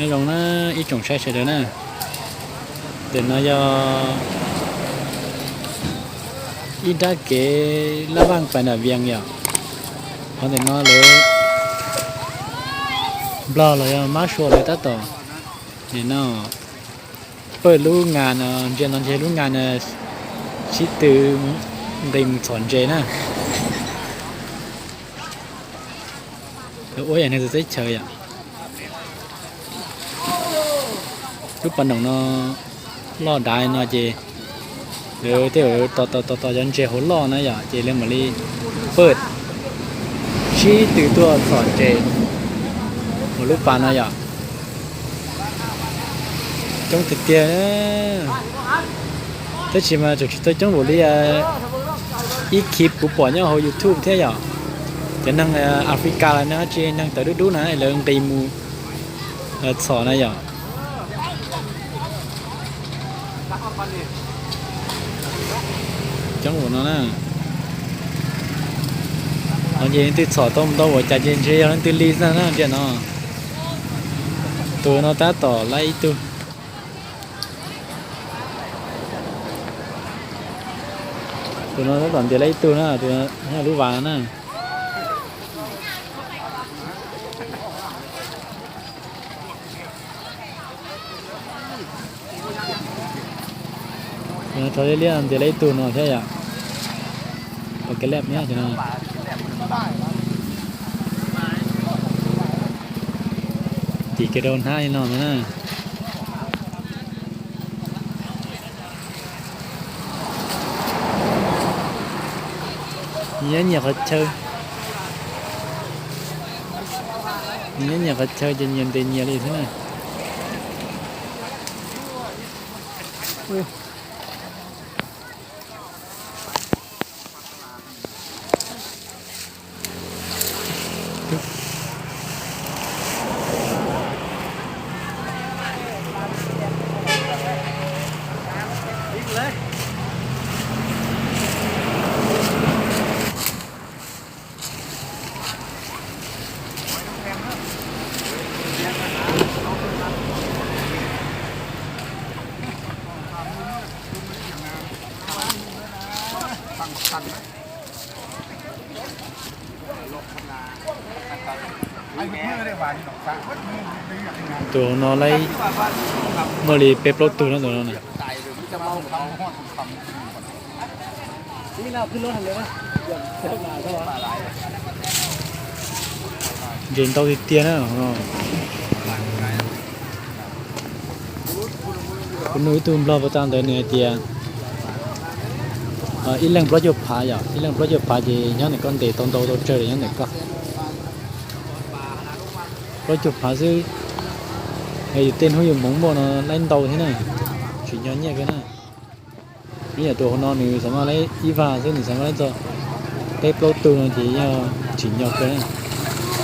Nyob zoo na ib tsoom saib sawv daws na, ntawm no yog ib nrab kev laj vaj pais nram Vias yom. Qhov ntawm no lawv Nplog los yog Mab Suav lawv tab tom nim no pawj lub nga no, ntsia no ntshe lub nga no sib tw nqis mus txhom ntses na. Lawv ua yam neeg txawv teb chaws yom. Lub pas noom no loj dav no ces lawv tej zaum tos tos tos tos cov ntses hauv loj na yom, ces lawv mam li pawj sib tw tuaj txhom ntses hauv lub pas no yom. Coob tiag tiag. Tab sis mas tseem tsis tau coob npaum li ib khip kuv pom nyob hauv YouTube thiab yom. Cov neeg Africa los neeg dab tsi, neeg tawv dub dub na lawv nqis mus txhom na yom. Coob ua no na. Ho ces leej twg txhom tau ntau ua cas ces ntshe yog leej twg li xwb na, ntsia no. Tus no tab tom laib ib tug. Tus no tab tom ntiav laib ib tug na, tus no lub vas na. Rau liab liab ntiav laib ib tug no thiab yom. Ua kev leb nyob no. Tim kev rau hnab li no ntag na. Nyias nyias qhov chaw, nyias nyias qhov chaw ces nyias ntes nyias li thiab na. Tus no laib muaj li peb plaub tug no tus no na. Ntses ntau tiag tiag na. Kuv nug ib tug nplog puas tas ntawd nws hais tias ib leeg plaub caug phav yom, ib leeg plaub caug phav ces nyob ntawm koj ntes tau ntau tau tsawg los nyob ntawm koj. Plaub caug phav xwb, yus tej hnub yus hmoov muaj no laib ntau thiab na, tsim nyog nyiaj kawg na. Ib yam tus hauv no nws xav maj laib ib vag xwb nws xav maj laib txog peb plaub tug no ces yog tsim nyog kawg na.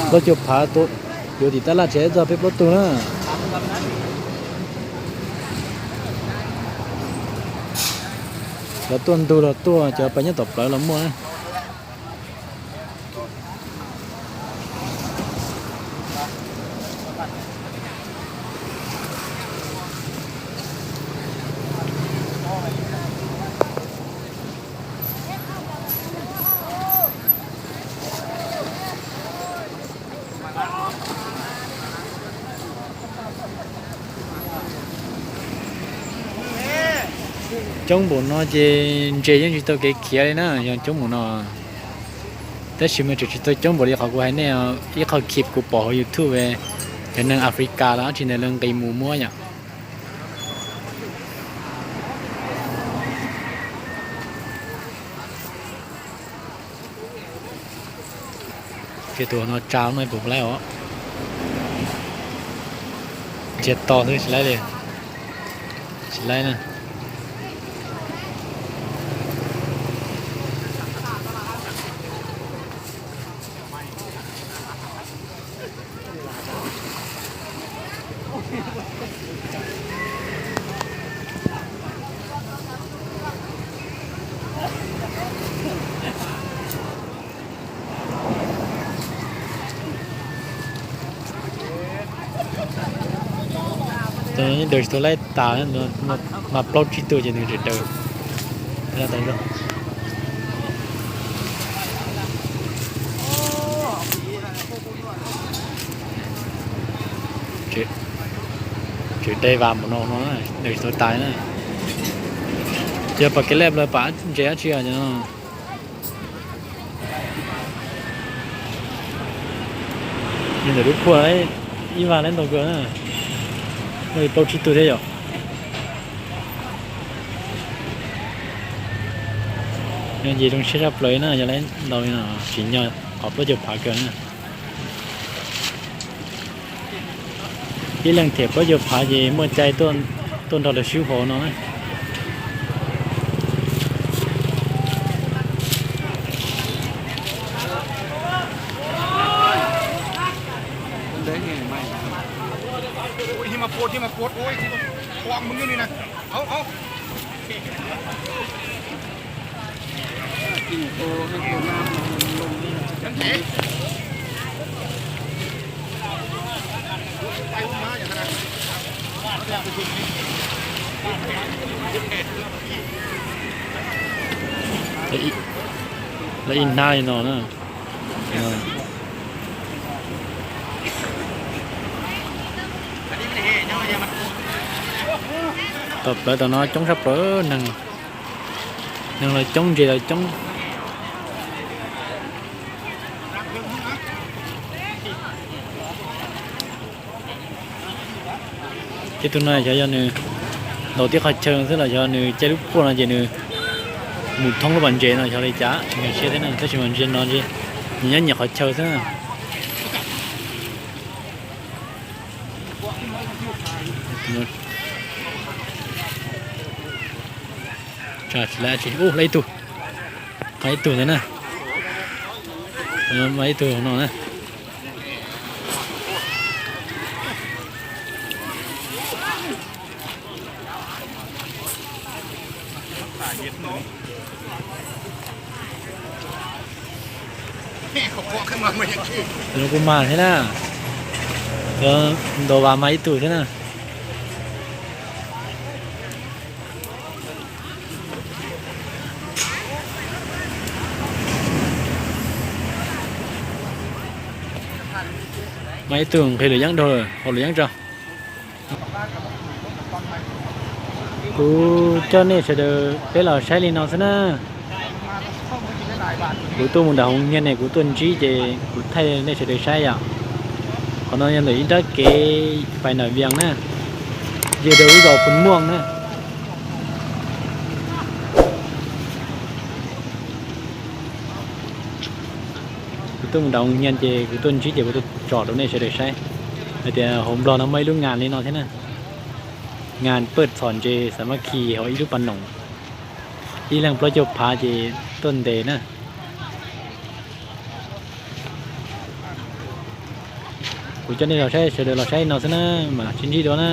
Plaub caug phav yuav tim tab laj tsev txog peb plaub tug na. Cov tuaj ntug los tuaj, cov pais nyob tom plawv los muaj na. Coob npaum no ces ntses yeej tsis tau kev khiav li na, yog coob npaum no. Tab sis mas tseem tsis tau coob npaum li qhov kuv hais nej, ib qho clip kuv pom hauv YouTube, cov neeg Africa los dab tsi ntawd lawv nqis mus muab yom. Ces tus no tsa no puas laib os? Ntsiag to xwb tsis laib li. Tsis laib na. Daws tsis tau laib tas, mas plaub tsib tug ces nws tseem daws. Tseem dai vas npaum no no, daws tsis tau tas na. Yog pom kev laj plaws pom ntses dab tsi os. Ntawm lub phuaj ib vag lawv ntau kawg na, plaub tsib tug thiab yom. Nyob ces zoo siab tshaj plaws na, yog lawv ntau no tsim nyog qhov plaub caug phav kawg na. Ib leeg them plaub caug phav ces muaj cai tuaj nrog lawv swb hauv no na. Lawv ib hnab li no na. Tom plawv tom no coob tshaj plaws neeg, neeg los coob ntses los coob. Ces tus no xyov yog nws ntaus tib qhov chaw xwb los xyov nws caij lub phuaj no ces nws mus thoob lub pas ntses no xyov li cas, tsis nkag siab thiab na, tab sis mas ntses no nws nyob nyiam qhov chaw xwb na. Tsis lawm, ub, lawm ib tug, lawm ib tug ntawd na, lawm ib tug no na. Tus no kuj mag thiab na, ntaus vas mag ib tug thiab na. Mag ib tug nqhis lwm yeeb dhau, haus lwm yeeb tso. Kuv coj nej sawv daws peb los saib li no xwb na. Kuv tuaj mus nram Hoos Nyias ne, kuv tuaj ntsib ces kuv thaij nej sawv daws saib yom. Qhov no yog ntawm ib nrab kev pais nram Vias na, yog rau lub zos Phu Muaj na. Kuv tuaj mus nram Hoos Nyias ces kuv tuaj ntsib ces kuv tuaj tsom rau nej sawv daws saib hais tias hauv Nplog no muaj ib lub ngas li no thiab na. Ngas pawj txhom ntses xav mab khi hauv ib lub pas noom, ib leeg plaub caug phav ces tuaj ntes na. Kuv coj nej los saib, sawv daws los saib no xwb na, mam sib ntsib dua na.